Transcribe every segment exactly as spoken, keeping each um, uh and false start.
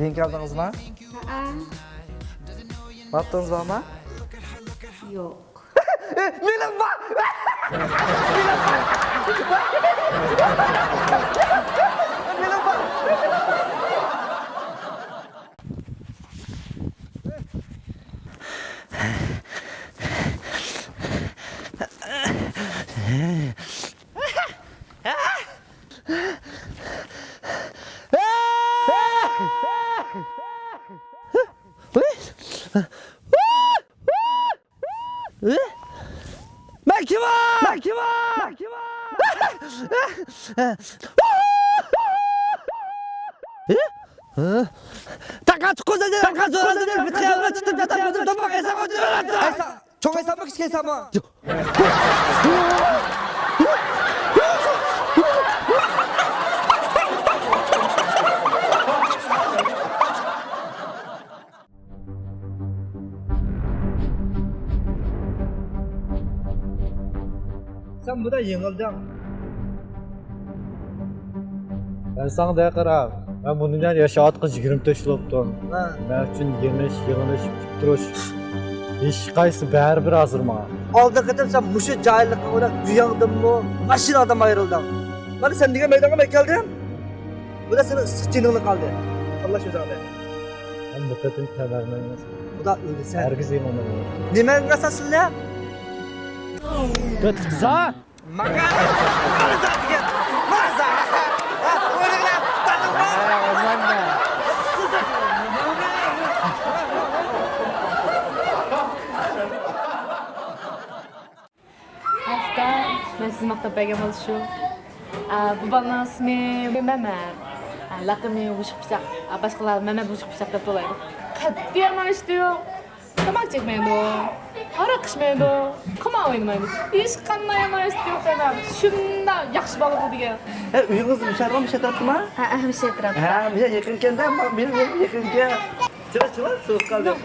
كېيىن كەلدىڭىزما؟ ھەئە. ماڭا ئاتىڭىز بارمۇ؟ يوق. مېنىڭ بار! مېنىڭ بار! مەن كىم؟ مەن كىم؟ تاقا چىققۇزىدى! تاقا چىققۇزىدى! بىتكەنلەر چىقىپ ياتاقمىدى، دوپاق ئەسەپ ئۆتۈۋېرەتتى! چوڭ ئەسەپمۇ، كىچىك ئەسەپمۇ؟ سەن بۇدا يېڭىلدىڭ. مەن ساڭا دەي قارا، مەن بۇ دۇنيادا ياشاۋاتقىلى يىگىرمە تۆت يىل بوپتۇ. ھە. مەن ئۈچۈن يېڭىش، يېڭىلىش، پۈتتۈرۈش، ھېچقايسىسى بەرىبىر ھازىر ماڭا. ئالدىنقى قېتىم سەن مۇشۇ جاھىللىققا ئۇيراپ، ئۆيۈڭدىنمۇ، ماشىناڭدىنمۇ ئايرىلدىڭ. مانا سەن دېگەن مەيدانغا مەن كەلدىم. بۇدا سېنىڭ ئىسسىق جېنىڭلا قالدى. تاللاش ئۆزۈڭدە. مەن بۇ قېتىم تەۋەرمەيمەن. خۇدا ئۆلسە. ھەرگىز يېڭىلمايمەن. نېمەڭگە ئاساسلىنىپ؟ تۆت قىزا. ماڭا! ماڭا ساتىگەن! ماڭا سا! ھە، ئورنىڭدا تۇتادىڭمۇ؟ ھە، ئورنىڭدا. ئاكا، مەن سىزنى ماختاپ بەرگەن بالا شۇ. ئا، بۇ بالىنىڭ ئىسمى مەمەت. ئا، لەقىمى ۋۇشۇق پىچاق. ئا، باشقىلار مەمەت ۋۇشۇق پىچاق دەپ توۋلايدۇ. قەتئىي يامان ئىش يوق. تاماكا چەكمەيدۇ. ھاراق ئىچمەيدۇ. قىمار ئوينىمايدۇ. ھېچقانداق يامان ئىش يوق دەيمەن. شۇنداق ياخشى بالا بۇ دېگەن. ھە، ئۆيىڭىز مۇشۇ يەرگە، مۇشۇ ئەتراپتىما؟ ھە، ھە، مۇشۇ ئەتراپتا. ھە، مۇشۇ يېقىنكەن-دە، مېنىڭ يېنىم يېقىنكەن. چىلا، چىلا، سوغۇپ قالدىم.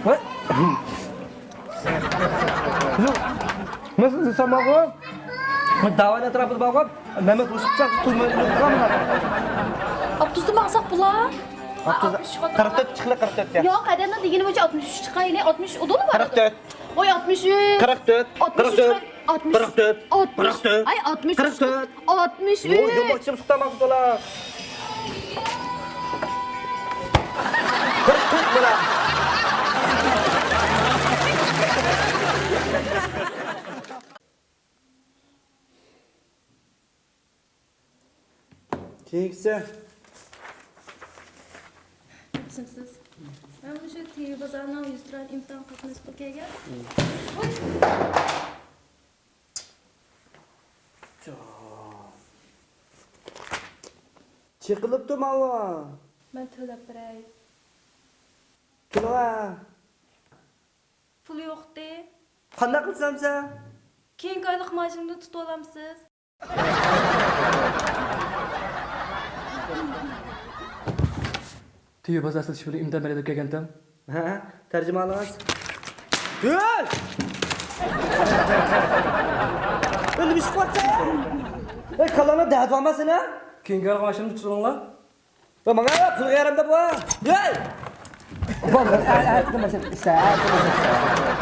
ۋاي. يوق. مەسىلەن، سەن بارغۇ. داۋان ئەتراپىدا بارغۇ. مەمەت ئۇرۇشۇپ چاقتى، تۇرماي تۇرغان بۇلار. ئاپتوبۇستا ماڭساق بۇلار. ئاپتوبۇستا قىرىق تۆت چىقىلى، قىرىق تۆتكە. يوق، ئادەمنىڭ دېگىنى بويىچە ئاتمىش ئۈچ چىقايلى، ئاتمىش ئۇدۇلى بار. قىرىق تۆت. ۋاي، ئاتمىش ئۈچ. قىرىق تۆت. ئاتمىش ئۈچ. قىرىق تۆت. قىرىق تۆت. ئاتمىش. قىرىق تۆت. ئاي، ئاتمىش ئۈچ. قىرىق تۆت. ئاتمىش ئۈچ. يوق، يوق، ئىچىم سۇقتا ماقۇل. قىرىق تۆت بولا. كېيىنكىسى. ياخشىمسىز؟ مەن مۇشۇ تىۋى بازارنىڭ يۈز تۇران ئىمتىھان قاتنىشىشقا كەلگەن. چېقىلىپتۇ ماۋۇ. مەن تۆلەپ بېرەي. تۆلەڭە. پۇل يوقتى. قانداق قىلسام سەن؟ كېيىنكى ئايلىق مائاشىمدىن تۇتۇۋالامسىز؟ تىۋى بازار سېتىش بىلەن ئىمتىھان بېرەي دەپ كەلگەنتىم. ھە، تەرجىمە ئالىڭىز. ھەي! ئۆلۈپ ئىش قىلىۋاتىسەن! ھەي، كاللاڭدا دەرد بارمۇ سېنىڭ؟ كېيىنكى ئايلىق مائاشىمدىن تۇتۇۋالىڭلار. ۋە ماڭا پۇلغا ياردەمدە بول. ھەي! بولدى، ئە-، ئە-، ئەتىگە ماشىنا ئىشلە، ئەتىگە ماشىنا ئىشلە.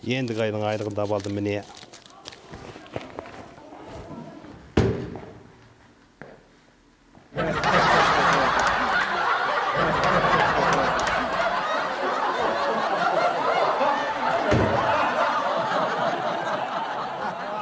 يەنە ئاينىڭ ئايلىقىنى دەۋالدىم مېنى.